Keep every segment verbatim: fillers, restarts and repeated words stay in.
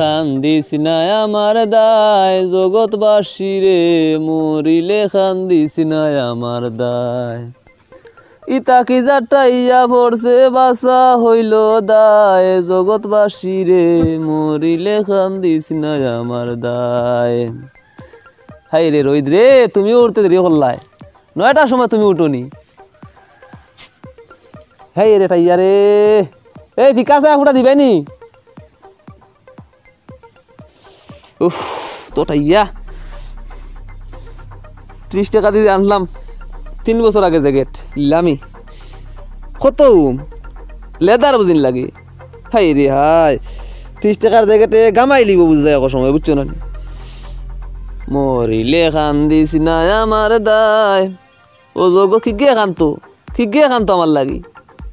কান্দিস না আমার দায়, জগৎবাসী রে, মরিলে কান্দিস না আমার দায়। ইতা কি জাট্টাইয়া পড়ছে বাছা হইল দায়, জগৎবাসী রে, মরিলে কান্দিস না আমার দায়। হায় রে রইদ রে, তুমি উঠতে দেরি করলায়, নয়টার সময় তুমি উঠো নি। হায় রে টাইয়া রে, এই ফিকা চা ফুটা দিবে নি? উফ, তো টাইয়া। ত্রিশ টেকা দিয়া আনলাম তিন বছর আগে জ্যাকেট, নিলামই। কত উম? লেদার বুঝিন লাগে। হায় রে হায়, ত্রিশ টেকার জ্যাকেটে গামাই লিব বুঝ যায় এক সময়, বুঝছো না নি? মরিলে কান্দিস না আমার দায়। ও জগৎ, কিগে কান্দো, কিগে কান্দো আমার লাগি?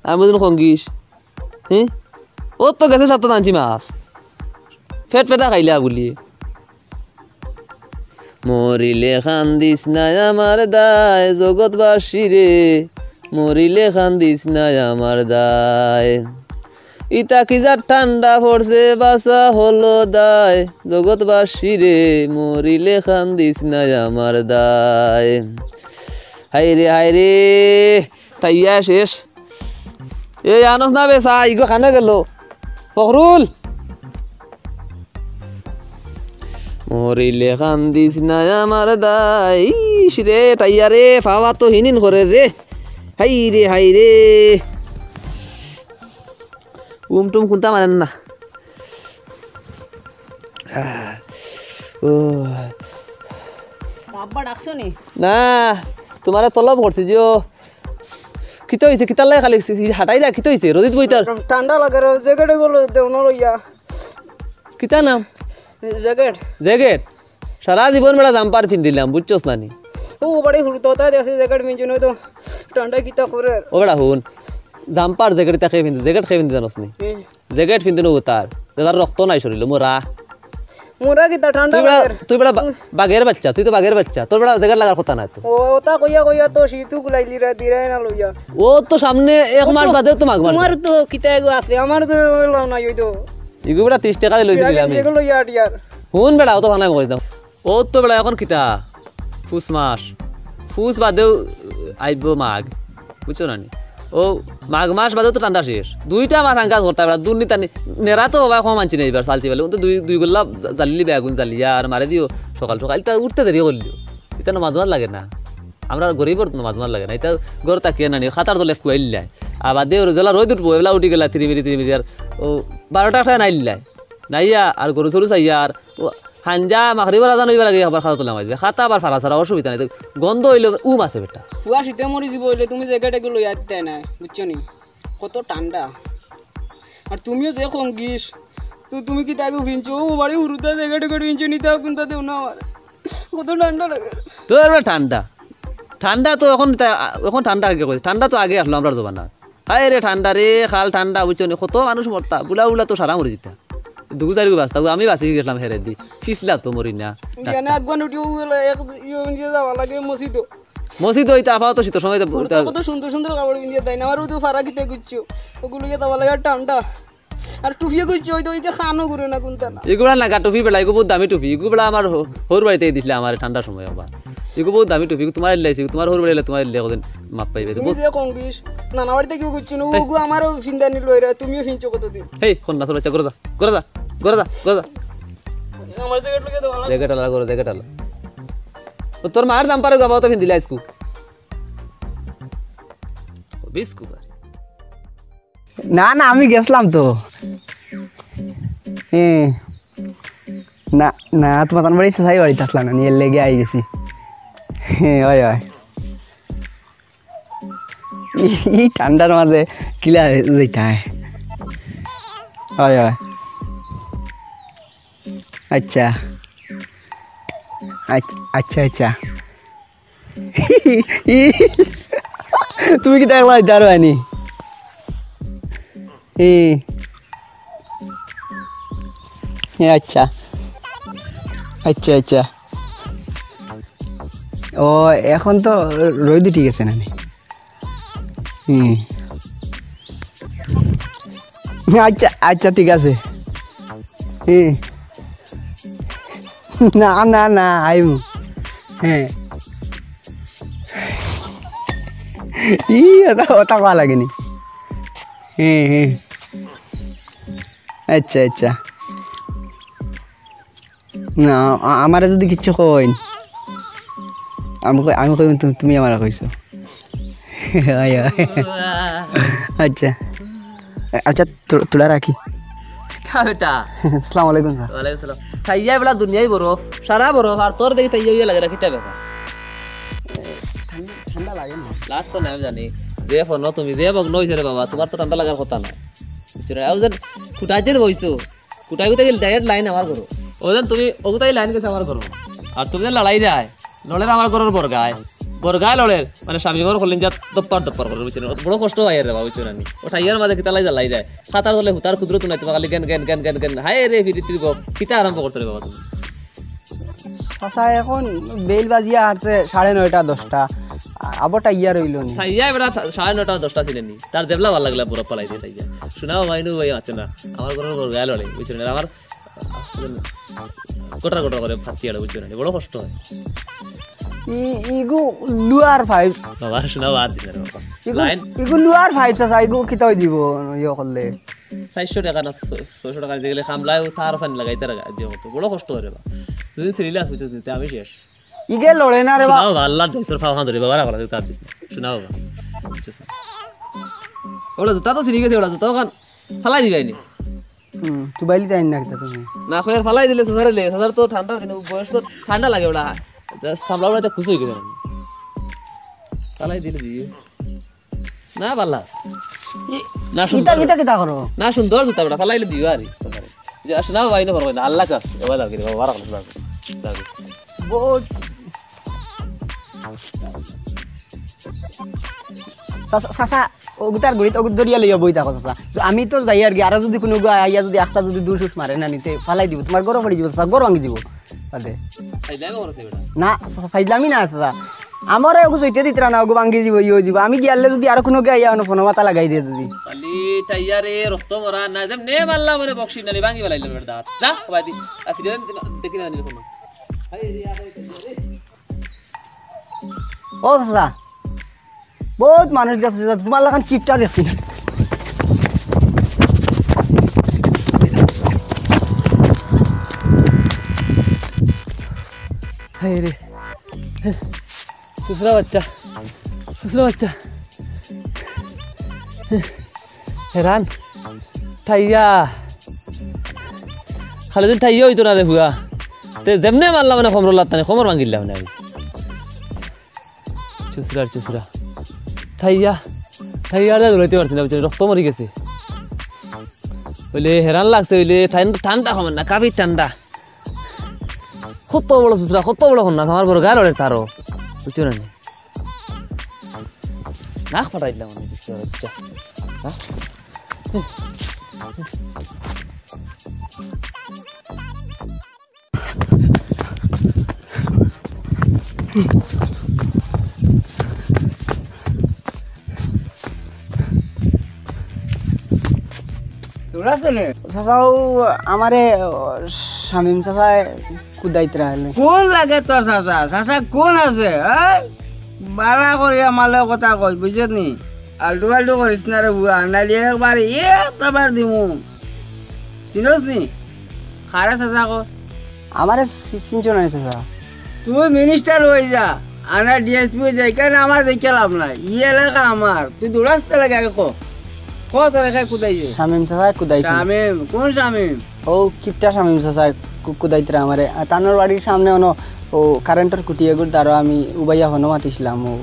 আমি বুঝিন কঙ্গিস। হে? ও তো গেছে সাতটা আনছি মাছ। ফেট ফেটা খাইলা বুলিয়ে। মরিলে কান্দিস না আমার দায়, জগৎবাসী রে, মরিলে কান্দিস না আমার দায়। ইতা কি যা ঠান্ডা পড়ছে, বাছা হলো দায়, জগৎবাসী রে, মরিলে কান্দিস না আমার দায়। হায় রে, হায় রে, টাইয়া শেষ। এই আনস না বে চা, ইগু কানো গেল? ফখরুল। মরিলে কান্দিস না আমার দায়। ইস রে, টাইয়া রে, ফাওয়া তো হিনিন করে রে। হায় রে, হায় রে। উম টুম কুন্তা মারেন না। আহ, ও। আব্বা ডাকছো নি? না, তুমারে তলব করছি যে ও। কিতা অইছে? কিতার লাগি খালি হাটাইরা? কিতা অইছে? রোদিত বইতার। ঠান্ডা লাগে রে, জ্যাকেট গুলো দেও না লইয়া। কিতা নাম? জ্যাকেট। জ্যাকেট? সারা জীবন বেটা জাম্পার ফিন্দিলাম, বুঝছস না নি? ও বাড়ি হুরুতা হতা দেশে জ্যাকেট ফিনছো না তো ঠান্ডা কিতা করে? ও বেটা হুন, জাম্পার জ্যাকেট ইতা কে ফিন্দে? জ্যাকেট কে ফিন্দে জানোস নি? হুম। জ্যাকেট ফিন্দে না উতার, যার রক্ত নাই শরীরে, মোরা। মোরা কিতা ঠান্ডা তুই বেটা, লাগে? তুই বেটা বা-, বাঘের বাচ্চা, তুই তো বাঘের বাচ্চা, তোর বেটা জ্যাকেট লাগার কথা নাই তো। ও, ওটা কইয়া কইয়া তো শীতু কুলাইলি রে, দিরাই না লইয়া। ও তো সামনে এক ও মাস তো বাদে তো মাঘ মাস। তোমার তো কিতা এগো আছে, আমার তো লাও নাই ওই তো। ইগু বেটা ত্রিশ টেকা দিয়ে লইছি সিরাজে দিলাম আমি। যেগুলো ইয়ার ইয়ার। হুন বেটা, অত ফানাই করিস না। ও তো বেটা এখন কিতা? ফুস মাস। ফুস বাদেও আইবো মাঘ। বুঝছো না নি? ও মাঘ মাস বাদেও তো ঠান্ডা শেষ। দুইটা মাস আঙ্গাজ করতা বেটা, দুর্নীতি আনি। নেরা তো বাবা কম আনছি না এবার, চালছি বেলে। ও তো দুই, দুই গোল্লা জা-, জালিলি বেগুন জালিয়া আর মারে দিও সকাল সকাল। ইতা উঠতে দেরি করলিও। ইতা নমাজ মাত লাগে না। আমরা গরিবর নমাজ মাত লাগে না। ইতা ঘর তাকিয়ে না নি, খাতার তলে কুয়াইল্লায়। আবার দেওর জেলা রোদ উঠবো, এবেলা উঠি গেলা তিরিমিরি তিরিমিরি আর ও বারোটা একটা নাইল্লায়। নাইয়া আর গরু চরু চাইয়া আর ও হাঞ্জা মাগরিবর আজান অইবার আগে আবার খাতা তুলে মারি দিবে। খাতা আবার ফাড়া ছাড়া অসুবিধা নাই। তো গন্ধ অইলে উম আছে বেটা। ফুয়া শীতে মরি দিব অইলে তুমি জ্যাকেট এগুলো লইয়া দিতে না, বুঝছো নি? কত ঠান্ডা। আর তুমিও যে কঙ্গিস, তো তুমি কিতা এগু ফিনছো? ও বাড়ি হুরুতা জ্যাকেট এগুলো ফিনছো, নিতে কোনটা দেও না আমার। কত ঠান্ডা লাগে। তো এবার ঠান্ডা। ঠান্ডা তো এখন তা-, এখন ঠান্ডা আগে কইছে। ঠান্ডা তো আগে আসলো আমরার জমানা। হায় রে ঠান্ডা রে, খাল ঠান্ডা, বুঝছো নি? কত মানুষ মরতা, বুলা বুলা তো সারা মরি জিতা। দুগু চারিগু বাঁচতা, আমি বাঁচি গেছিলাম হেরে দি। ফিসলা তো মরি না। বিয়ানে আগুয়ান উঠিও গেলে এক ইয়ে ইঞ্জিয়ে যাওয়া লাগে মসজিদও। মসজিদ হইতে আপাতত শীতর সময় তো কুর্তা কত সুন্দর সুন্দর কাপড় পিন্দিয়ে দেয় না, আমার তো ফারা কিতে গুচ্ছ, ওগুলো গিয়ে যাওয়া লাগে আর ঠান্ডা। আর টুপিও গুচ্ছ, ওই তো ওই যে খানো ঘুরে না কোনটা না। এগুলা না গা টুপি বেলা, এগু বহুত দামি টুপি, এগু বেলা আমার হ-, হউর বাড়িতে দিছিলে আমার ঠান্ডার সময় আবার। এগু বহুত দামি টুপি, তোমার এলে আইছে, তোমার হউর বাড়ি এলে তোমার এলে কদিন মাপ পাইবে। তুমি বহুত যে কঙ্গিস, নানা বাড়িতে কেউ গুচ্ছ না, ওগু আমারও ফিন্দানি লইরা, তুমিও ফিনছো কতদিন। হেই, কন্যা চলে, ঘরে যা, ঘরে যা, ঘরে যা, ঘরে যা। আমার জ্যাকেট লগে দেওয়া লাগে। জ্যাকেট আলা, ঘরে জ্যাকেট আলা। ও তোর মার দাম পারে বাবা তো ফিন্দিলে আইসকু। ও বিস্কু বারে। না, না, আমি গেছিলাম তো। এ, না, না, তোমার বাড়ি চাচাই বাড়িত আসলাম না, নিয়ে লেগে আই গেছি। হ্যাঁ, হয়, হয়। ই ঠান্ডার মাঝে কিলা যাইতা হয়? হয়, হয়। আচ্ছা। আচ্ছা, আচ্ছা, আচ্ছা। তুমি কিতা একলা যাইতায় পারবায় নি? এ। এ আচ্ছা। আচ্ছা, আচ্ছা। ও, এখন তো রোদ উঠি গেছে না নি? হুম। আচ্ছা, আচ্ছা, ঠিক আছে। হ্যাঁ। না, না, না, আইমু। হ্যাঁ। ই, ওটা, ওটা কওয়া লাগেনি। হ্যাঁ, হ্যাঁ। আচ্ছা, আচ্ছা। না, আ-, আমারে যদি কিচ্ছু কইন, আমি কই-, আমি কইমু, "তুমি, তুমি আমারে কইছো।" হয়, হয়। আচ্ছা। আচ্ছা, তো-, তোরা রাখি। কিতা বেটা? আসসালামু আলাইকুম, স্যার। ওয়ালাইকুম সালাম। ঠাইয়া বেটা দুনিয়াই বরফ, সারা বরফ, আর তোর দেখি ঠাইয়া অইয়া লাগে না, কিতা ব্যাপার? ঠান্ডা, ঠান্ডা লাগে না। লাগ তো না, আমি জানি। যে ফোন তুমি যে মগ্ন অইছো রে বাবা, তুমার তো ঠান্ডা লাগার কথা না। বুঝছো না? আর যেন খুঁটাইতে বইছো, খুঁটাই খুঁটাই গেলে direct লাইন আমার ঘরো। ও যেন তুমি ওগুতাই লাইন গেছে আমার ঘরো। আর তুমি যেন লড়াই যায়, লড়ের আমার ঘরর বরগায়। বরগায় লড়ের, মানে স্বামী ঘর করলেন যা দপ্পার দপ্পার করে, বুঝছো না? বড় কষ্ট হয় রে বাবা, বুঝছো না নি? ও ঠাইয়ার মাঝে কিতা লাই জ্বালাই যায়। খাতার তলে হুতার কুদরত নাই, তোমার খালি গেন, গেন, গেন, গেন, গেন। হায় রে, ফিরিতির গপ। কিতা আরম্ভ করছো রে বাবা তুমি? চাচা, এখন বেইল বাজিয়া হারছে সাড়ে নয়টা, দশটা। আ-, আবার ঠাইয়া রইলো নি। ঠাইয়া বেটা সা-, সাড়ে নয়টা, দশটা ছিলেনি। তার যেবলা ভালা লাগলে বরফ ফালাই দিয়ে ঠাইয়া। শোনাও ভাই, নু ভাই, আছে না। আমার ঘরর বরগায় লড়ে, বুঝছো না? আমার কটার কটার করে ফাত্তি আড়ে, বুঝছো না? বড় কষ্ট হয়। ই-, ইগু লুয়ার পাইপ। বাবা, শোনাও, বাদ দিন রে বাবা। ইগু, লাইন। ইগু লুয়ার পাইপ, চাচা, ইগু কিতা অই দিব, ইয়ে করলে? চাইরশো টেকা না, ছ-, ছয়শো টেকা দিলে কামলায় তার পানি লাগাইতে লাগা, যে মতো। বড় কষ্ট হয় রে বা। যদি সিরিলে আসবে, বুঝছো না? তে আমি শেষ। ইগে লড়ে না রে বা। শোনাও বা, আল্লাহর দোস্তর ফাও হাত ধরে বাবা, রাখো, রাখো, তার দিস না। শোনাও বা। বুঝছো না? ওটা জুতা তো ছিঁড়ি গেছে, ওটা জুতা ওখান ফালাই দিবাই নি। হুম, তুবাইলি তাই না কিতা তুমি? না, কই আর ফালাই দিলে চাচারে লে, চাচার তো ঠান্ডার দিনে বয়স্ক ঠান্ডা লাগে ওটা। তা সামলা ওটা খুশি হয়ে গেছে। ফালাই দিলে দিও। না, ভালা আছে। ই-, না, ইতা, সুন্দর। ইতা কিতা করো? না, সুন্দর জুতা ওটা, ফালাইলে দিও আরে। যে আসে না, ভাই, না পারবো না। আল্লাহ কাছে। এবার দাও, বাবা, রাখো, দাও, দাও। বহুত চাচা, চাচা, ওগুতার গুড়িত ওগুত দরিয়া লইয়া বই থাকো, চাচা। তো আমি তো যাই আর কি, আরো যদি কোনো গো আইয়া যদি একটা যদি দুষ উষ মারে না নিতে, ফালাই দিব, তোমার গরম পড়ি যাব, চাচা, গরম ভাঙি দিব। বাদে। ফাইজলামি করতে বেটা। না, চাচা, ফাইজলামি না, চাচা। আমারে ওগু চইতে দিতরা না, ওগু ভাঙি দিব, ইয়ে দিব। আমি গিয়ালে যদি আরো কোনো গো আইয়া, অনো ফোনো মাথা লাগাই দিয়ে যদি। খালি টাইয়ারে রক্ত ভরা না, যেমনে মারলা মানে বক্সি নালি ভাঙি বেলাইলো বেটা দাঁত। যা, বাদি। আর ফিরে দেখি না, কোনো। আরে, এই, আরে, এই, আরে। ও চাচা, বহুত মানুষ গেছে চাচা, তোমার লাখান কিপটা দেখছি না। হায় রে, সুসরা বাচ্চা, সুসরা বাচ্চা। হেরান, ঠাইয়া। খালি দিন ঠাইয়া অইতো না রে ফুয়া। তে যেমনে মারলা মানে কমরর লাত্তানি, কমর ভাঙিলাম না আমি। চুসরার চুসরা। ঠাইয়া, ঠাইয়া আর দৌড়াইতে পারছি না, বুঝছো, রক্ত মরি গেছে। অইলে হেরান লাগছে, অইলে ঠান-, ঠান্ডা কমে না, কাফি ঠান্ডা। কত বড় চুসরা, কত বড় খন্নাস, আমার বড় গায়ে লড়ে তারও। বুঝছো না নি? নাক ফাটাই দিলাম আমি, বুঝছো, বাচ্চা। হ্যাঁ? দৌড়াস কেনে? চাচাও আমারে, ও, শামীম চাচায় কুদাইতরা অইলে। কোন লাগে তোর চাচা? চাচা কোন আছে, হ্যাঁ? বালা করি আমার লগে কথা কইস, বুঝছত নি? আল্টু ফাল্টু করিস না রে বুয়া, নাইলে একবার একটা বাড় দিমু। চিনস নি? কারে চাচা কস? আমারে চি-, চিনছো না নি চাচা? তুই মিনিস্টার অই যা, আনার ডিএসপি অই যা, ইখান আমার দেখিয়া লাভ নাই। ই এলাকা আমার, তুই দৌড়াস কেনে লাগে আগে ক। ক তোর এলাকায় কুদাইছে? শামীম চাচায় কুদাইছে। শামীম? কোন শামীম? ও কিপটা শামীম চাচায় কু-, কুদাইতরা আমারে। আর তানোর বাড়ির সামনে অনো ও কারেন্টর খুঁটি এগুর দ্বারা আমি উবাইয়া ফোনো মাতিছিলাম ও।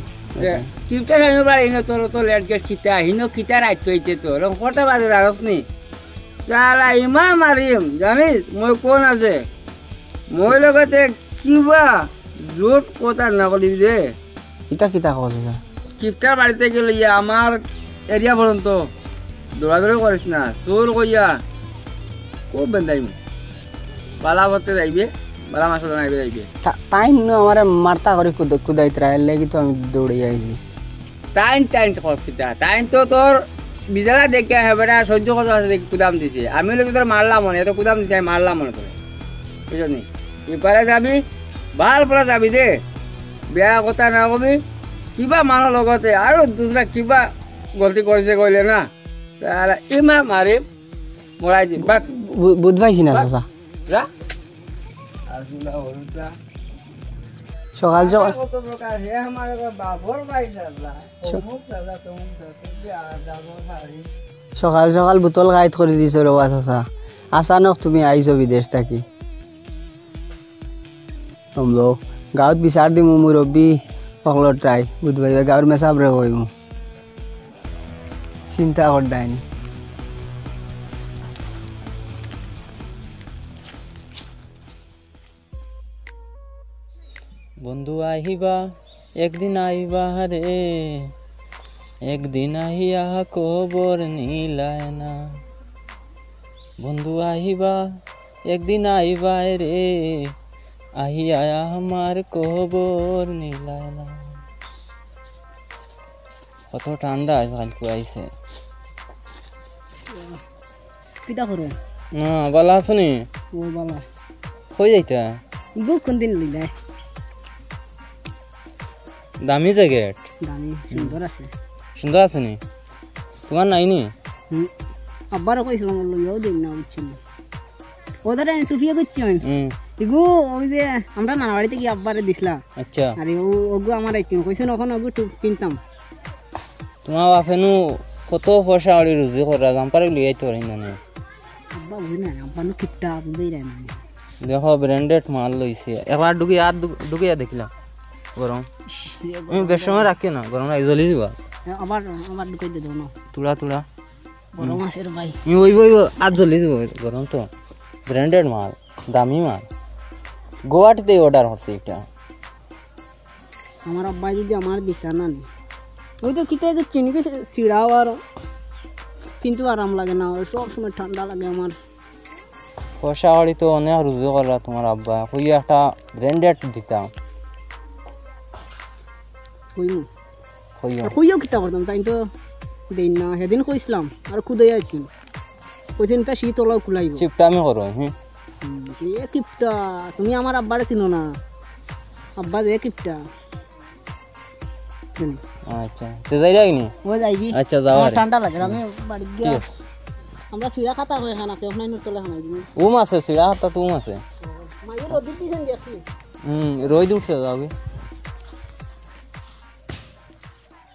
এ, কিপটা শামীমর বাড়ি হিনো তোর তো লেট গেট কিতা, হিনো কিতা রাইত হইতে তোর। কটা বাজে জানস নি? শালা ইমাম আরিম, জানিস, মই কোন আছে? মই লগতে কিবা জোট কথা না কলি দে। ইতা কিতা কস চাচা? কিপটার বাড়িতে গেলে ইয়া আমার এরিয়া পর্যন্ত দৌড়াদৌড়ি করিস না, চোর কইয়া খুব বেন্দাইমু। বালা পথে যাইবে, বালা মাছ ধরা যাইবে। তা-, তাইন নু আমারে মারতা করি কুদ-, কুদাইতরা, এর লাগি তো আমি দৌড়ে আইছি। তাইন, তাইন কস কিতা? তাইন তো তোর বিচারা দেখিয়া হে বেটা সহ্য করতে পারছে দেখি কুদাম দিছে। আমি হলে তো তোর মারলাম মনে, এত কুদাম দিছে আমি মারলাম মনে করে। বুঝছনি? ইপারে যাবি, ভালা পরা যাবি দে। বেয়া কথা না কবি, কিবা মানুষ লগতে আরো দুসরা কিবা গলতি করেছে কইলে না। তারা ইমা মারে মরাই দিম। বাক, বু-, বুধ পাইছি না, বাক। চাচা। যা। আসুলা হরুদা। সকাল সকাল। কত প্রকার, হে আমার বাবর ভাই চাচা। স- অমুক চাচা, তমুক চাচা, তুই আর যাবো শাড়ি। সকাল সকাল বোতল গাইত করি দিছো রে বা চাচা। আচানক তুমি আইছো বিদেশ থাকি। তোমরা গাঁওত বিচার দিমু মুরব্বি হকলর তাই। বুধ ভাই গাঁওর মেসাবরে কইমু। চিন্তা করডাইন। বন্ধু আহিবা, একদিন আইবা রে, একদিন আহিয়া খবর নিলায় না। বন্ধু আহিবা, একদিন আইবা রে, আহিয়া আমার খবর নিলায় না। কত ঠান্ডা আইজ কাইলকু আইছে। কিতা করো? না, ভালা আছো নি? ও ভালা। কই যাইতা? ইগু কোন দিন লইলাই? দামি জ্যাকেট। দামি, সুন্দর আছে। সুন্দর আছে নি? তোমার নাই নি? হুম। আব্বারে কইছিলাম, লইয়াও দেই না, বুঝছো নি? ও দাদা, আমি টুপিও করছি আমি। হুম। ইগু, ওই যে আমরা নানা বাড়িতে গিয়ে আব্বারে দিছিলা। আচ্ছা। আরে ও, ওগু আমার আইছে, কইছে না, ওখানে ওগু টুপ কিনতাম। তোমার বাপে নু কত পয়সা আড়ি রুজি করা, জাম্পারে লই আইতে পারি না নে। আব্বা বুঝে না, আব্বা নু কিপটা, বুঝেই যায় না। দেখো, ব্র্যান্ডেড মাল লইছে। একবার ঢুকি আর ঢু-, ঢুকিয়া দেখিলাম। গরম। ইস, ইয়ে তুমি গরম বেশ সময় গরম। রাখিও না, গরম লাগে, জ্বলি যাবা। আবার, আবার ঢুকাই দে দাও না। তুলা, তুলা। গরম আছে রে ভাই। ই ওই, ওই, ওই, আর জ্বলি যাবা, গরম তো। ব্র্যান্ডেড মাল, দামি মাল। গুয়াহাটিতে অর্ডার করছে এটা। আমার আব্বাই যদি আমার দিতা না নি, ওই তো কিতা যে চিনি কি সিড়াও আর কিন্তু আরাম লাগে না, ওই সব সময় ঠান্ডা লাগে আমার। পয়সা কড়ি তো অনেক রুজি করা তোমার আব্বা, কই একটা ব্র্যান্ডেড দিতাম। কইমু। কইও। কইও কিতা করতাম, তাই তো দেই না। সেদিন কইছিলাম, আর খুদে আছি। কইছেন তা শীত ওলাও কুলাইব। চিপটা আমি করো, হুম। হুম, এ কিপটা, তুমি আমার আব্বারে চিনো না। আব্বা যে কিপটা। হুম। আচ্ছা, তে যাই রাখনি? ও যাইগি। আচ্ছা, যাও আমার আরে। ঠান্ডা লাগে, আমি বাড়ি ঠিক গিয়া আছে। আমরা সিড়া খাতা হয়ে খান আছে, ওখানে নুতলে খানাই দিবি। উম আছে, সিড়া খাতা তো উম আছে। মাইয়ে রোদ দিতেছেন দেখছি। হুম, রোদ উঠছে যাবে।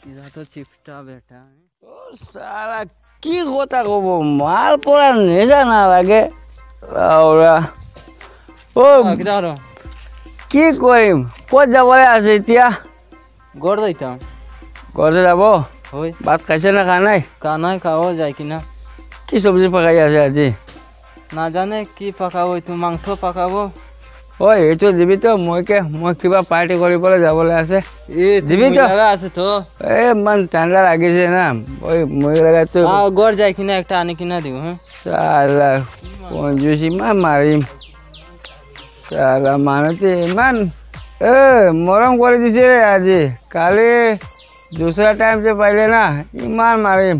ইটা তো চিপটা বেটা। ও সালা, কি কথা কব, মাল পড়ার নেশা না লাগে। ওরা, ও, আ, কিতা করো? কি করিম? কত যাবলে আছে এতিয়া? ঘর যাইতাম। ঘরে যাব? হই। ভাত খাইছে না, খা নাই? খা নাই, খাওয়া যায় কিনা? কি সবজি পাকাই আছে আজি? না জানে কি পাকাবো, একটু মাংস পাকাবো। ওই, এইটো দিবি তো, মই কে, মই কিবা পাৰ্টি কৰিবলৈ যাবলৈ আছে। এ, দিবি তো? মহিলারা আছে তো। এ, ইমান ঠাণ্ডা লাগিছে না, ওই মহিলারা তো আ, ঘর যাই কিনা একটা আনি কিনা দিব, হ্যাঁ? চালা, কঞ্জুস ইমান মাৰিম। চালা, মানুহ তো ইমান, এ, মৰম কৰি দিছে ৰে আজি। কালি দুসৰা টাইম যে পাইলে না, ইমান মাৰিম।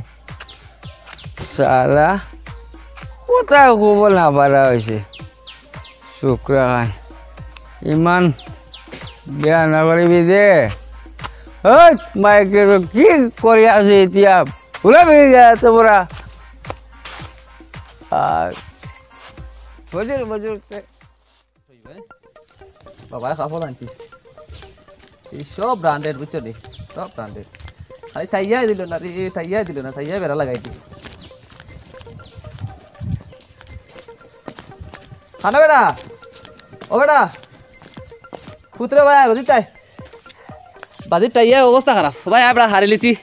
চালা, কথা ক'ব নাপাৰা হৈছে। শুক্ৰা খান, ইমান বেয়া নাপাৰিবি দে। ঐ, মাইকে কি কৰি আছে এতিয়া? ওলাবি ইয়াৰ পৰা। আ, বজুৰ, বজুৰ। বাবা, কাপড় আনছি। এই সব ব্র্যান্ডেড, বুঝছো নি? সব ব্র্যান্ডেড। খালি টাইয়াই দিল না রে, টাইয়াই দিল না, টাইয়াই বেড়া লাগাই দিল। খানা বেটা, ও বেটা, ফুতরে ভাই, রোজিত তাই। বাজির টাইয়াই অবস্থা খারাপ। ভাই, আমরা হারিলিছি।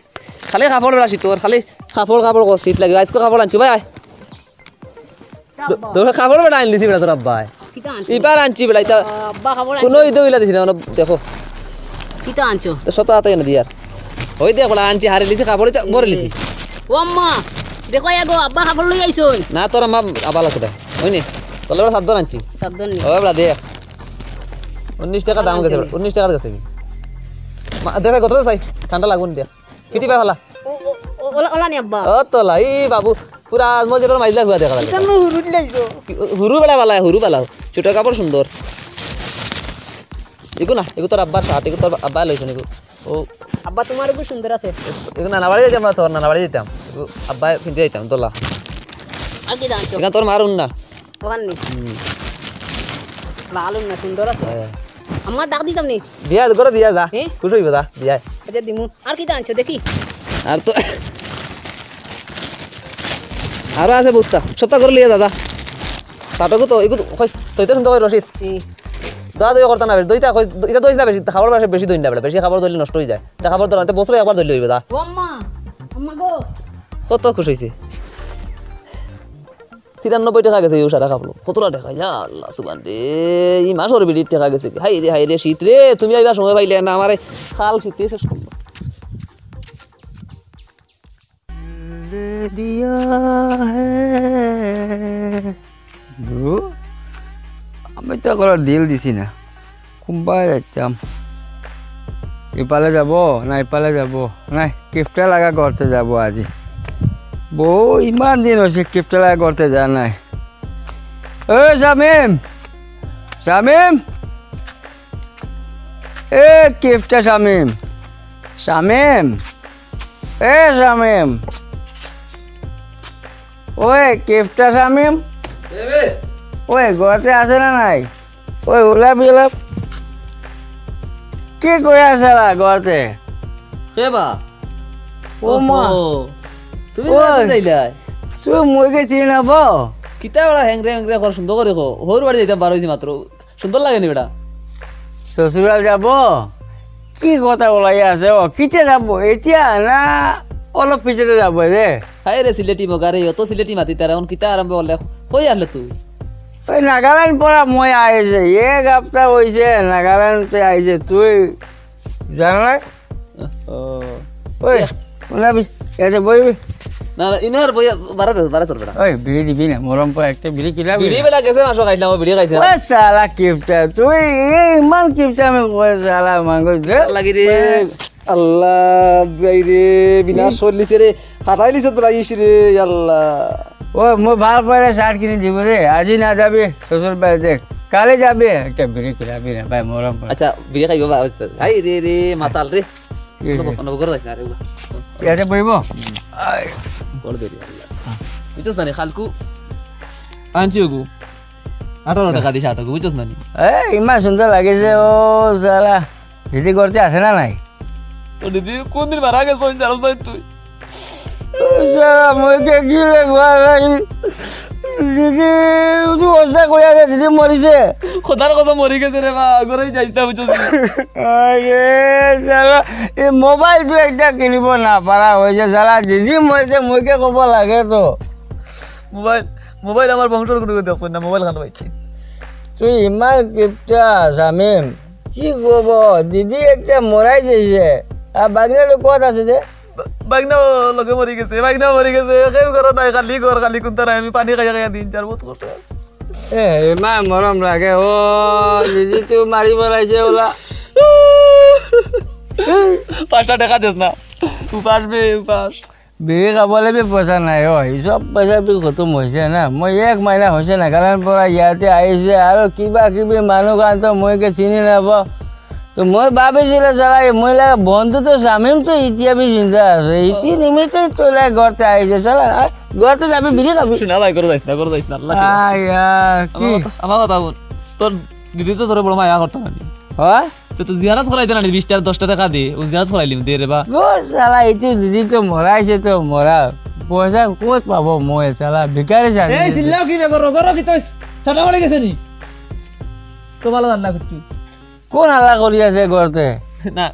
খালি কাপড় বেড়া শীতর, খালি কাপড়, কাপড় কর, শীত লাগে। আজকে কাপড় আনছি, ভাই, আয়। দ-, দৌড়ে কাপড় বেটা আনলিছি বেটা তোর আব্বায়। কিতা আনছো? ইবার আনছি বেটা, ইতা আব্বা কাপড় কোনো আনছো? ইদো ইলা দিছি না, ওনো দেখো। কিতা আনছো? তো শত হাতে এনে দিয়ার। ওই দেখ বেটা আনছি, হারিলিছি, কাপড় ইতা ভরিলিছি। ও আম্মা, দেখো এগো, আব্বা কাপড় লই আইছইন। না, তোর আম্মা আবার লাগছে বেটা। ওই নে, তোর বেটা সাত ধর আনছি। সাত ধর নি? ও বেটা দেখ। উনিশ টাকা দাম গেছে, আনছে নি? উনিশ টাকা গেছে কি? মা, দেখ, কত চাই? ঠান্ডা লাগবো নি দেখ। কিটি পায় ভালা? ও, ও, ও, ওলা, ওলা নি আব্বা? ও তোলা, ই বাবু, পুরা আজমল জেটর মাইজলা হুয়া দেখা লাগে। হুরু দিলাইছো। হুরু বেড়া বালা, হুরু বালা। ছোট কাপড় সুন্দর। এগু না, এগু তোর আব্বার শার্ট, এগু তোর আব্বা লইছে এগু। ও আব্বা, তোমার এগু সুন্দর আছে। এগু নানা বাড়ি যাইতাম না, তোর নানা বাড়ি যাইতাম। এগু আব্বা পিন্দি যাইতাম, দোলা। আর কিতা আনছো? এখান তোর মার উন্না। ওখান নি? হুম। লাল উন্না, সুন্দর আছে। হ্যাঁ। আমার ডাক দিতাম নি? দিয়া, ঘরে দিয়া যা। হ্যাঁ? খুশ অইবো যা, দিয়া। আচ্ছা, দিমু। আর কিতা আনছো দেখি? আর তো, আরো আছে বউততা। সবতা ঘরে লইয়া যা, যা। শার্টগু তো, এগু তো, কইস, তই তো সুন্দর করি রশিদ। জি। দা দই করতা না বেশি, দইতা কইস, ইতা দইস না বেশি, কাপড় বেশি, বেশি দই না বেটা, বেশি কাপড় দইলে নষ্ট অই যায়। তা কাপড় দর না, তে বছরে একবার দইলে অইবো দা। ও আম্মা, আম্মা গো। কত খুশ অইছে। তিরানব্বই টেকা গেছে ইউ সারা কাপড়। কতটা টেকা? ইয়া আল্লাহ, সুবহান রে। ই মাসর বিড়ির টেকা গেছে। হায় রে, হায় রে, শীত রে, তুমি আইবার সময় পাইলে না, আমারে খাল শীতে শেষ করলো। দিল দিয়া হে। ধু, আমি তো কোনো দিল দিছি না। কুম্বায় যাইতাম। ইপালে যাব না ইপালে যাব? নাই, কিপটা লাগা করতে যাব আজি। বউ ইমান দিন অইছে কিপটা লাগা করতে যা নাই। এ শামিম, শামিম, এ কিপটা শামিম, শামিম, এ শামিম, ওই কিপটা শামিম, ওই ঘরতে আছে না নাই? ওই ওলাবি ওলাব। কি কই আছে লা ঘরতে? কে বা? ও মা। ওহো, তুমি ওই। বাদ দিলাইলাই? তুই মুইকে চিনি না বো? কিতা ওরা হ্যাংরে হ্যাংরে কর, সুন্দর করে কো। হউর বাড়ি যাইতাম বার অইছি মাত্র। সুন্দর লাগে নি বেটা? শ্বশুরাল যাব? কি কথা বলাই আছে? ও, কিতে যাব? এতিয়া না অলপ পিছতে যাব রে? হায় রে সিলেটি মগা রে, অত সিলেটি মাতি তারা এখন কিতা আরম্ভ করলে? কই আসলে তুই? ওই নাগাল্যান্ড পরা মই আইছে, এক হাপ্তা অইছে নাগাল্যান্ড তে আইছে, তুই জানো না? ও। ওই, ইয়া। ওলাবি, ইয়াতে বইবি। না, না, ইনার বইয়া বারা দে, বারা চলবে না। ওই, বিড়ি দিবি না, মরম পা একটা বিড়ি কিলাবি বিড়ি না? বেলা গেছে মাংস খাইছিলাম, ও বিড়ি খাইছে না। ওই শালা কিপটা, তুই এই ইমান কিপটা আমি কই শালা মাংস দে। লাগি রে। আল্লাহ, ভাই রে, বিনাশ করলিছে রে। হাতাই লিছত বেলা ইস রে, আল্লাহ। ও, মই ভাল পাইলে শার্ট কিনি দিব রে। আজি না যাবি শ্বশুর বাড়ি দেখ। কালি যাবি, একটা বিড়ি কিলাবি না, ভাই মরম পা। আচ্ছা, বিড়ি খাইব বা, আচ্ছা। হায় রে রে, মাতাল রে। এ, নব-, নব করে যাইস না রে, উবা। ইয়াতে বইব? আয়। বড় দেরি, আল্লাহ। বুঝছস না রে, খালকু? আনছি ওগু। আঠারো টেকা দিস আটকু, বুঝছস না নি? এ, ইমান সুন্দর লাগিছে, ও শালা। দিদি ঘরতে আছে না নাই? তোর দিদি কোন দিন মারা গেছে, ওই জানো না তুই? ও শালা, মই কে কি লেখবা নাই? দিদি, তুই অবস্থা কই আছে? দিদি মরিছে? খোদার কথা মরি গেছে রে বা, ঘরে যাইস না, বুঝছস নি? আরে শালা, এই মোবাইল তো একটা কিনিব না পারা অইছে শালা, দিদি মরছে, মুখে কব লাগে তো। মোবাইল, মোবাইল আমার বংশর কোনো কেউ দেখছে না, মোবাইল খান পাইছে। তুই ইমান কিপটা, শামিম, কি কব, দিদি একটা মরাই যাইছে, আর বাগনাটা কত আছে যে? বা-, বাগনা লগে মরি গেছে, বাগনা মরি গেছে, কেউ ঘর নাই, খালি ঘর, খালি কুন্তা নাই, আমি পানি খাইয়া খাইয়া দিন চার বছর কষ্ট আছে। এ, ইমান মরম লাগে, ও, দিদি তো মারি বলাইছে ওলা। পাঁচটা টেকা দেস না, উপাস বে, উপাস। বিড়ি খাবলে বি পয়সা নাই, ও, এই সব পয়সা বি খতম অইছে না। মই এক মাইনা অইছে না, কারণ পরা ইয়াতে আইছে, আরো কিবা কিবি মানুষ আনতো, মই কে চিনি না পাও। তো মই ভাবিছিলে, চালা, এই মহিলা বন্ধু তো শামিম তো ইতিয়া বি চিন্তা আছে, ইতি নিমিত্তে তোলা ঘরতে আইছে, চালা, আ, ঘরতে যাবি, বিড়ি খাবি। শুনা ভাই, করে যাইস না, করে যাইস না, আল্লাহ কি আয়, আয়, কি? আমার কথা, আমার কথা বল। তোর দিদি তো তোরে বড় মায়া করতো না। হ্যাঁ? তো, তো জিয়ারত করাইতে না, বিশ টেকা, দশ টেকা দে, ও জিয়ারত করাইলিম, দে রে বা। ও, চালা, ইতি দিদি তো মরাইছে তো মরা। পয়সা কত পাবো মই, চালা, ভিখারি চাকরি এই দিছে। চিল্লাও কি রে, গরো, গরো কি তো ঠাটা পড়ে গেছে নি? তো ভালো রান্না করছি। কোন হাল্লা করি আছে ঘরতে? না,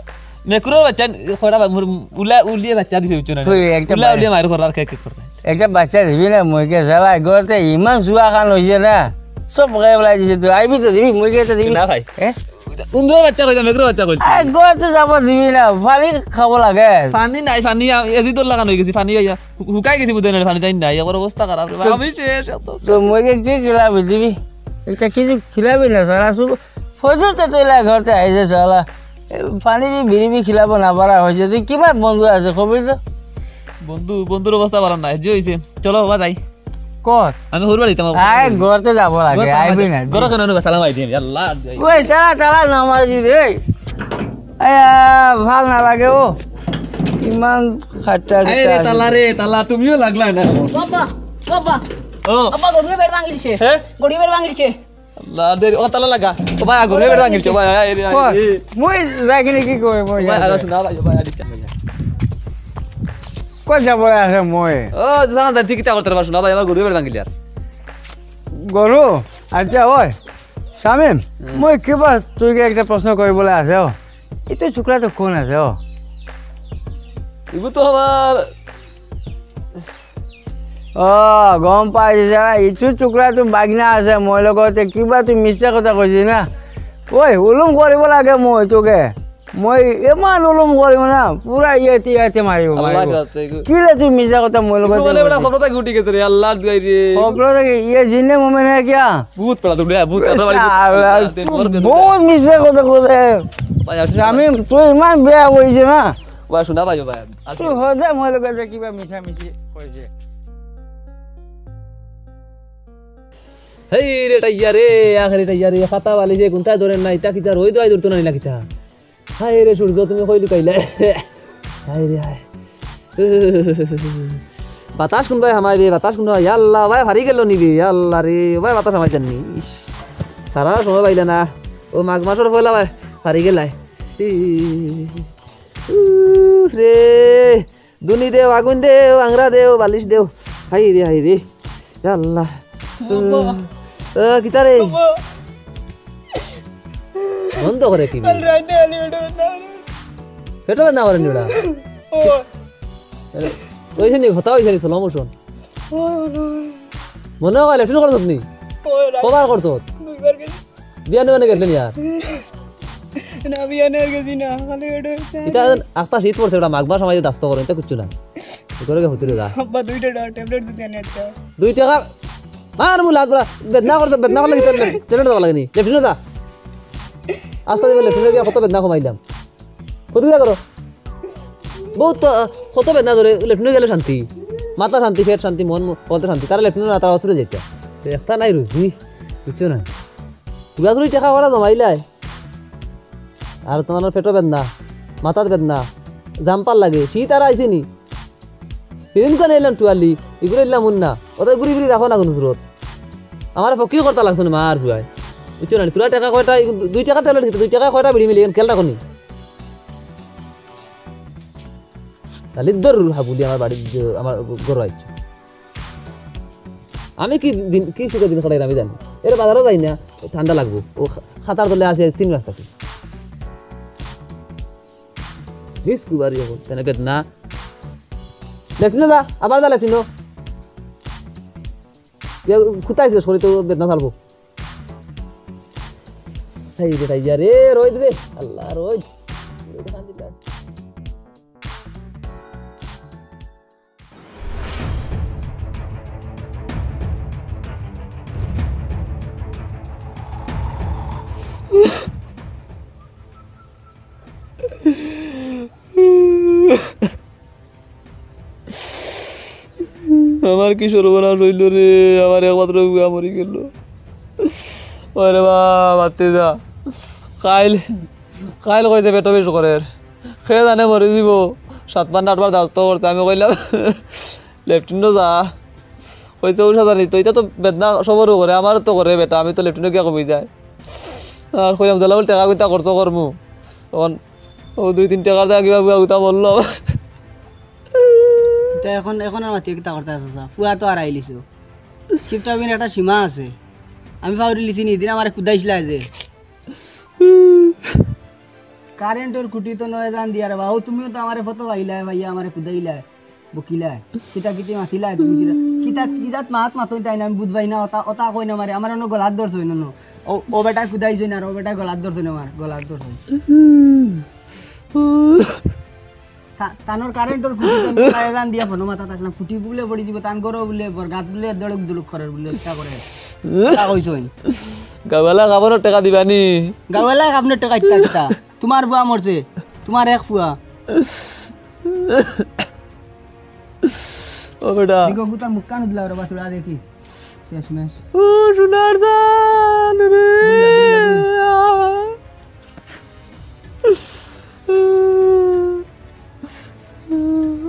মেকুরর বাচ্চা, কয়টা বা-, মুর-, উলা, উলিয়ে বাচ্চা দিছে, বুঝছো না? তুই একটা উলা, বাই- উলিয়ে মায়ের করার কে, কে করে। একটা বাচ্চা দিবি না, মই কে চালা, ঘরতে ইমান জুয়া খান অইছে না, সব খাই পেলাই দিছে। তুই আইবি তো দিবি, মই কে তো দিবি। না ভাই। হ্যাঁ? উন্দুরর বাচ্চা কইছে, মেকুরর বাচ্চা কইছে। আরে, ঘরতে যাব দিবি না, পানি খাব লাগে। পানি নাই, পানি আ-, এজি তোর লাগানো অই গেছে, পানি আইয়া হু-, হুকাই গেছে বুঝে না, পানি টাইম নাই, আমার অবস্থা খারাপ রে ভাই। তো আমি শেষ, এত তো মই কে কি খিলাবি দিবি? একটা কিছু খিলাবি না, চালা, শুধু ফজর তো তুই লা ঘরতে আইছে, চালা। এ, পানি বি, বিড়ি বি খিলাব না পারা অইছে। তুই কিবা বন্ধু আছে, কবি তো? বন্ধু, বন্ধুর অবস্থা ভালা নায়, যে অইছে। চলো বাবা যাই। কর। আমি হুরবা দিতাম। আয়, ঘরতে যাবো লাগে, ঘর আইবি না। ঘর কেন অনুবা সালাম আইদিম, আল্লাহ। ওই সালা তালা নামাজি রে। আয়া, ভাল না লাগে ও। ইমান খাট্টা আরে রে, খাট্টা আছে। তালা রে, তালা, তুমিও লাগলা না। বাবা, বাবা। ও। বাবা, গরিবের বেড় ভাঙিলছে। হ্যাঁ? গরিবের ভাঙিলছে। আল্লাহ, দে, ও তালা লাগা। ও ভাই, আগর, এবার আঙিল চো, ভাই, আয় রে, আয় কই? রে। মুই যাই কিনে কি কই, মুই ভাই, যাই। আরে শোনা ভাই, ভাই, আরে চল, ভাই। কই যাবো আছে মুই? ও, জানা দা, ঠিক তা করতে পারছো না ভাই, আমার গরু এবার আঙিল আর। গরু? আচ্ছা, ওই, শামিম, হুম। মুই কিবা তুই কি একটা প্রশ্ন করি বলে আছে, ও? এই তো ছোকরা তো কোন আছে, ও? এগু তো আমার ও, গম পাইছি, যারা ইটু চুকরা তো বাগনা আছে, মই লগতে কিবা তুই মিছা কথা কইছি না? ওই, উলুম করিব লাগে মই তোকে। মই ইমান উলুম করিব না, পুরা ইয়াতে ইয়াতে মারিব, আল্লাহ মারিব। কাছে গো। কি রে তুই মিছা কথা মই লগতে এগু মানে বেটা কইছিস? খবর থাকি উঠি গেছে রে, আল্লাহর দুয়াই রে। খবর থাকি, ইয়ে জিন্নে মোমেন হ্যায় কিয়া? ভূত পড়া তো রে, ভূত, আল্লাহ, তুই বহুত মিছা কথা কইছে। ভাই, আসুন। আমি, তুই ইমান বেয়া কইছে না? ভাই, শোনা ভাই, ভাই। তুই হদে মই লগতে কিবা মিছা মিছি কইছে। হেই রে টাইয়া রে, আখেরি টাইয়া রে, খাতা বালিশে কোনটা ধরে না, ইতা কিতা রই দোয়াই ধরতো না নি না কিতা? হায় রে সূর্য, তুমি কই লুকাইলে? হায় রে হায়। বাতাস কোন ভাই হামাই বে, বাতাস কোন ভাই? ইয়া আল্লাহ, ভাই ফারি গেল নি বে, ইয়া আল্লাহ রে, ভাই বাতাস হামাই জাননি। ইস, সারা সময় পাইলে না, ও মাঘ মাসর পয়লা ভাই ফারি গেলায়। উফ রে, দুনি দেও, আগুন দেও, আংরা দেও, বালিশ দেও। হায় রে, হায় রে। ইয়া আল্লাহ। বাবা। ও, কিতা রে? বাবা। বন্ধ করে কি? কাল রাইতে খালি পেটো ব্যথা করে। পেটো ব্যথা করে নি ওটা? ও। ওই যে নি, কথা হইছে নি, slow motion। ও, ও। মনে হয় লেট্রিন করছত নি? ও, রাইতে কবার করছত? দুইবার গেছি। বিয়ানে মানে গেছলে নি আর? না, বিয়ানে আর গেছি না, খালি পেটো ব্যথা। ইটা আখতা শীত পড়ছে, ওটা মাঘ মাস সময় দাস্ত করে, ইটা কিচ্ছু না। কি করে গে হুতুরে যা। আব্বা, দুইটা ট্যাবলেট দিতে আনি একটা। দুই টেকা? মার মুলা তোরা, বেদনা করছে, বেদনা করলে কি তোর লে-, লেট্রিন যাওয়া লাগেনি? লেট্রিন যা। আস্তা দিবে লেট্রিন গিয়া কত বেদনা কমাইলাম। কত কিতা করো? বহুত তো, কত বেদনা ধরে, লেট্রিন গেলে শান্তি। মাথা শান্তি, পেট শান্তি, মন ম-, বলতে শান্তি। তারা লেট্রিন না, তারা অসুরে যেতে। তো একটা নাই রুজি, বুঝছো না? পুরা তুমি টেকা করা জমাইলায়। আর তোমার পেটো বেদনা, মাথাত বেদনা, জাম্পার লাগে, শীত আর আইছে নি? সেদিন কেন এলাম টুয়ালি, এগুলো এলাম মুন্না, ওদের ঘুরি ঘুরি রাখো না কোনো সুরত। আমার ফকির করতে লাগছে না, মার ফুয়ায়। বুঝছো না? পুরা টেকা কয়টা, এই দুই টেকা তেল কিনতে, দুই টেকা কয়টা বিড়ি মিলি, কেল রাখো নি? তাহলে দর হাবু দিয়ে আমার বাড়ির যে, আমার ঘর আইছে। আমি কি দিন, কি সুখে দিন কাটাই আমি জানি। এর বাজারও যাই না, ঠান্ডা লাগবো। ও খা-, খাতার তলে আছে তিন মাস থাকি। মিস কুবারি এখন, তেনে বেদনা। লেট্রিনো যা, আবার যা লেট্রিনো। ইয়া, কোথায় ছিল শরীর তো বেদনা থাকবো। এই রে, তাই যা রে, রোদ রে, আল্লাহ, রোদ। আমার কি সর্বনাশ হইল রে, আমার একমাত্র বুয়া মরি গেল। ওরে বাবা, মারতে যা। কাইল, কাইল কইছে পেটো বেশ করে। খে জানে মরি দিব। সাত বার না আট বার দাস্ত করছে। আমি কইলাম, "লেট্রিনো যা।" কইছে, "ও সাদা নিত, এটা তো বেদনা সবরও করে, আমারও তো করে বেটা, আমি তো লেট্রিনো গিয়া কমি যায়।" আর কইলাম, "জালাবুল টেকা কইতা খরচ করমু।" তখন ও দুই তিন টেকার দাম কিবা বুয়া গুতা বললো। তা এখন, এখন আর মাতিয়ে কিতা করতে আছে, চাচা? ফুয়া তো আর আইলিছো। কিপটামির একটা সীমা আছে। আমি ফাউরি লিছি নি, দিন আমারে কুদাইছিলা যে। কারেন্টর খুঁটি তো নয় জান দিয়া রে বা। ও তুমিও তো আমারে ফটো পাইলায়, ভাইয়া আমারে কুদাইলায়, বকিলায়। কিতা কিতি মাতিলায়, তুমি কিতা, কিতা কিজাত মাত মাতইন তাই না, আমি বুঝবাই না, ওটা, ওটা কই না মারে, আমার অন্য গলাত ধরছইন অন্য। ও, ও বেটায় কুদাইছইন আর ও বেটায় গলাত ধরছইন আমার, গলাত ধরছইন। তা-, তানোর কারেন্টর খুঁটি তো নয় জান দিয়া ফোনো মাথা থাক না, খুঁটি বুলে পড়ি দিব, তান গরো বুলে, বরগাত বুলে, দড়ক দুলক করের বুলে, ইচ্ছা করে। তা কইছইন। গাওয়ালা খাবারও টেকা দিবানি। গাওয়ালা খাবনে টেকা ইত্তা ইত্তা। তোমার ফুয়া মরছে, তোমার এক ফুয়া। ও বেটা। দেখো, গুতা মুখ কান দিলা ওরা বাতুড়া দেখি। শেষমেশ। ও সোনার জান রে।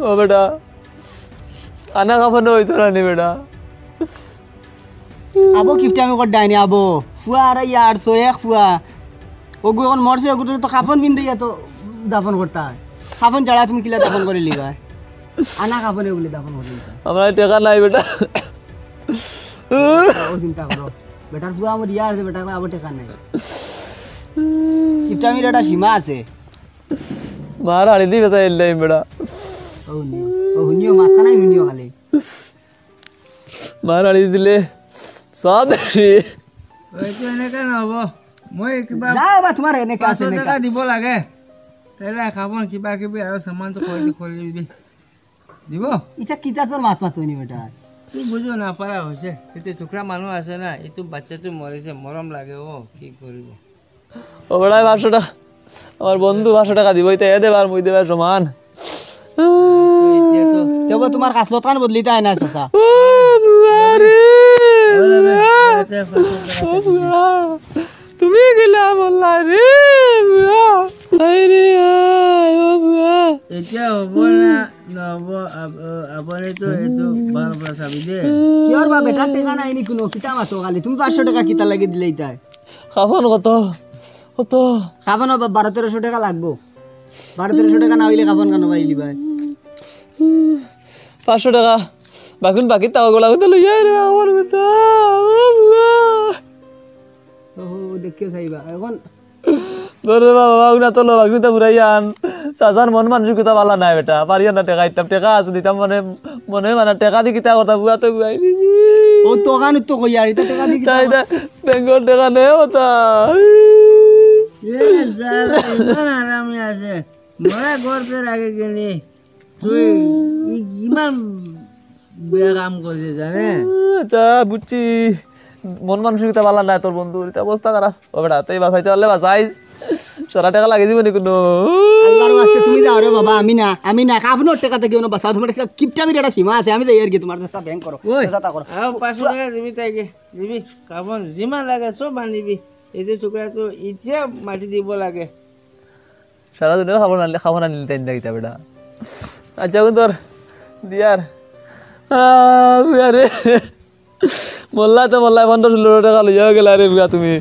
ও বেটা, আনা কাফন অইতো না নি বেটা। আবো কিপটা আমি কর ডাইনি আবো। ফুয়া আর ইয়ার সো এক ফুয়া। ওগু এখন মরছে, ওগুলো তো কাফন পিন্দাইয়া তো দাফন করতা। কাফন ছাড়া তুমি কিলা দাফন করিলিবায়? আনা কাফনে ওগুলো দাফন করিলিবায়। আমার টেকা নাই বেটা। ও চিন্তা করো। বেটার ফুয়া আমার ইয়ার যে বেটা আবার টেকা নাই। কিপটা আমি একটা সীমা আছে। মার আড়ি দিবে তাই এলাই বেটা। ও নিও। ও হুনিও মাথা নাই হুনিও খালি। মার আড়ি দিলে সব দেখি। ওই তো এনেকা নহব। মই কিবা যাও বা তোমার এনেকা আছে পাঁচশো এনেকা। টাকা দিব লাগে। তাইলে কাফন কিবা কিবি আৰু সামান তো কৰি কৰি দিবি। দিব? ইটা কিতা তোর মাত মাত হইনি বেটা। তুই বুঝো না পারা হইছে। কিন্তু টুকরা মানুষ আছে না, এই তো বাচ্চা তো মরেছে, মরম লাগে ও, কি করিব? ও বেটায় পাঁচশো টাকা, আমার বন্ধু পাঁচশো টাকা দিব, ইতা এ দেবার মুই দেবার সমান। তেও তোমার খাসলত খান বদলিতে হয় না চাচা। ও বুয়া রে, বুয়া। ও বুয়া, তুমি গেলা বললা রে বুয়া। আয় রে আয়, ও বুয়া। এতিয়া হ'ব না, নহ'ব? আপ-, আ-, আপুনি তো এইটো বাৰ পৰা চাবি দে। কিয়ৰ বা বেটাৰ টেকা নাই নি কোনো? কিতা মাতো খালি? তুমি পাঁচশো টাকা কিতা লাগি দিলে ইতাই? কাফন কত? কত? কাফন বা বারো তেরোশো টাকা লাগবো। বারো তেরোশো টাকা না হইলে কাফন কেন পাইলি ভাই? পাঁচশো টাকা। বাকুন বাকি তাও গোলা কত লইয়া রে, আমার কথা। ও বুয়া। ও, দেখে চাইবা। এখন ধরে বাবা, বাবা, উনা তো লো, বাবা, উনা তো বুড়াই আন। চাচার মন মানসিকতা ভালা নাই বেটা। পারিয়া না টেকা দিতাম, টেকা আছে দিতাম মনে, মনে মানে টেকা দি কিতা কথা, বুয়া তো বুয়াই দিছি। ও, টেকা নিত কই আর, ইতা টেকা দি কিতা তাই তা, ব্যাংকর টেকা নেই ওটা। এ, স্যার, ইমান আরামে আছে। মরা গর্তের আগে গেলে তুই ই-, ইমান বেয়া কাম করছে, জানে? আচ্ছা, বুঝছি। মন মানসিকতা ভালা নাই তোর বন্ধু, এটা অবস্থা খারাপ। ও বেটা, তুই বাঁচাইতে পারলে বাঁচাইস। সারা টাকা লাগিয়ে দিব নি কোনো। আল্লাহর ওয়াস্তে তুমি যাও রে বাবা, আমি না, আমি না, কাফনের টাকা থেকে কোনো বাঁচাও, তোমার একটা কিপটা মিটার একটা সীমা আছে, আমি যাই আর কি, তোমার চেষ্টা ব্যাংক করো, ওই, চেষ্টা করো। আরো পাঁচশো টাকা দিবি তাইকে, দিবি, কাফন, জিমা লাগে, সব আনিবি। এই যে টুকরা তো ইচ্ছে মাটি দিব লাগে। সারা দিনে খাবার আনলে, খাবার আনলে তাই না কিতা বেটা? আচ্ছা, এখন তোর দিয়ার। আহ, আরে। মোল্লা তো মোল্লা, পনেরো ষোলো টাকা লইয়া গেলা রে বুয়া তুমি।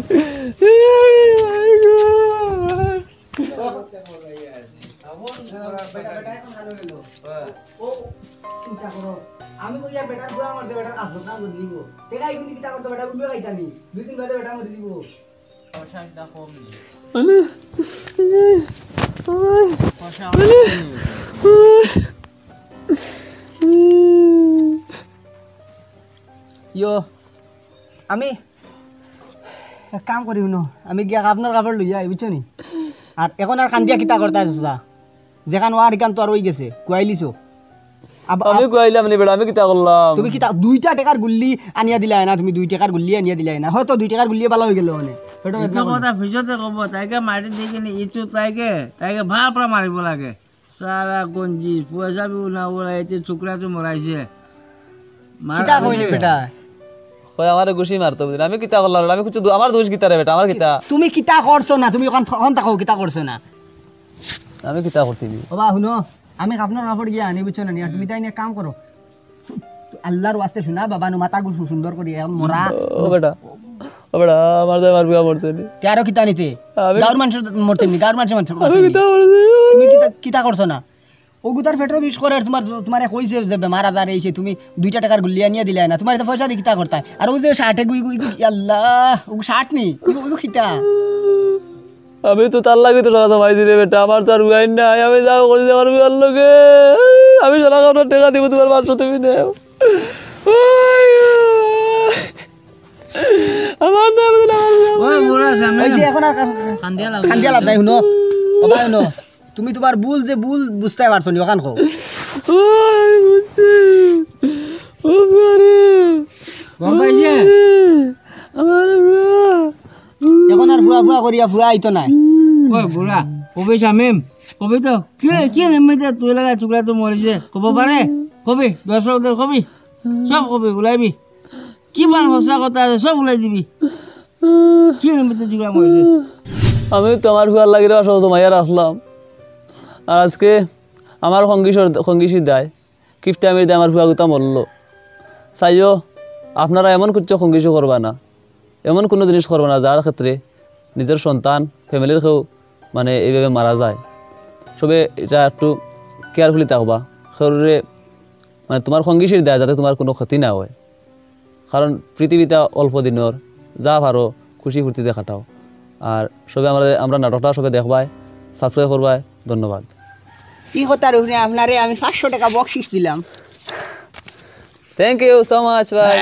ও, চিন্তা করো। আমি কই আর বেটার বুয়া আমার যে বেটার কাজ করতাম, বুঝলিব। টেকা এখন কিতা করতো বেটা, উঠবে খাইতানি। দুই দিন বাদে বেটা মরে দিব। মানে, ইয়ো, আমি এক কাম করি, হুনো, আমি গিয়া আপনার কাপড় লইয়া আই, বুঝছো নি? আর এখন আর কান্দিয়া কিতা করতা আছো, যেখান ওয়ার ইখান তো আর অই গেছে, কুয়াইলিছো। আব-, আমি আব-, কুয়াইলাম নি বেটা, আমি কিতা করলাম? তুমি কিতা দুই টেকার গুল্লি আনিয়া দিলায় না? তুমি দুই টেকার গুল্লি আনিয়া দিলায় না? হয়তো দুই টেকার গুল্লি বালা অই গেল মানে। পেটো বেদনা করে। কথা ফিজতে কব, তাইকে মাটি দিয়ে কিনে ইচু তাইকে, তাইকে ভাপড়া মারিব লাগে। সারা গঞ্জি, পয়সা বিউ না ওরা এতে টুকরা তো মরাইছে। মার কিতা কইলে বেটা? কই আমারে ঘুষি মারতো বুঝলি? আমি কিতা করলাম? আমি কিছু দু-, আমার দোষ কিতা রে বেটা? আমার কিতা? তুমি কিতা করছো না? তুমি ওখান, ওখান থাকো, কিতা করছো না? আমি কিতা করতে দিই? বাবা, হুনো, আমি আপনার কাপড় গিয়া আনি, বুঝছো না নি? আর তুমি তাই নিয়ে কাম করো। তু-, তু-, আল্লাহর ওয়াস্তে শোনা, বাবা, নু মাথা গুছু সুন্দর করি, এখন মরা। ও বেটা, ও বেটা, আমার তো আমার বুয়া মরছে নি। তে আরো কিতা নিতে? আমি গাঁওর মানুষ মরছে নি, গাঁওর মানুষ মরছে আমি নি। কিতা করছি? তুমি কিতা, কিতা করছো না? ও গুতার পেটর বিষ করে, আর তোমার, তোমারে কইছে যে বেমার আজার এইছে, তুমি দুইটা টেকার গুল্লি আনিয়া দিলায় না, তোমার এত পয়সা দিয়ে কিতা করতায়? আর ও যে শার্টে গুই গুই গুই, আল্লাহ, ও শার্ট নি, ও, ও কিতা? আমি তো তার লাগি তো সারা জমাইছি রে বেটা, আমার তো আর উপায় নাই, আমি যাও করি আমার বিয়ার লগে, আমি সারা কাপড় টেকা দিব, তোমার পাঁচশো তুমি নেও। আমার তো, আমি তো না পারলাম। ওই বুড়া সামনে ওই যে এখন আর কান্দিয়া লাভ কান্দিয়া লাভ নাই, হুনো। বাবা, হুনো। তুমি তোমার ভুল যে ভুল বুঝতে পারছো নি, ওখান কও। ওই বুঝছি। ও বাবা রে। গম পাইছে? আমার বাবা। এখন আর ফুয়া ফুয়া করিয়া ফুয়া আইতো নাই। ওই বুড়া, কবি শামিম, কবি তো, কি রে, কি রে, মেয়েটা তুই লাগা টুকরা তো মরেছে, কব পারে? কবি, দর্শকরে কবি, সব কবি, উলাইবি। কিমান হসা কথা আছে, সব উলাই দিবি। কি নিমিত্তে জুগাম অইছে? আমি তো আমার ফুয়ার লাগি রে সব জমাইয়া রাখলাম। আর আজকে আমার খঙ্গিসর, খঙ্গিসির দায়, কিফটামির দায় আমার ফুয়া গুতা মরলো। চাইও, আপনারা এমন কিচ্ছু খঙ্গিসও করবা না, এমন কুনু জিনিস করবা না যার ক্ষেত্রে নিজর সন্তান, ফ্যামিলির কেউ মানে এইভাবে মারা যায়। সবে ইটা একটু carefully থাকবা। কেউরে মানে তুমার খঙ্গিসির দায় যাতে তুমার কুনু ক্ষতি না অয়, কারণ পৃথিবীটা অল্প দিনর, যা পারো খুশি ফুর্তিতে কাটাও। আর সবে আমরা, আমরা নাটকটা সবে দেখবায়, subscribe করবায়। ধন্যবাদ। ই কথার উপরে আপনারে আমি পাঁচশো টেকা বকশিস দিলাম। Thank you so much ভাই।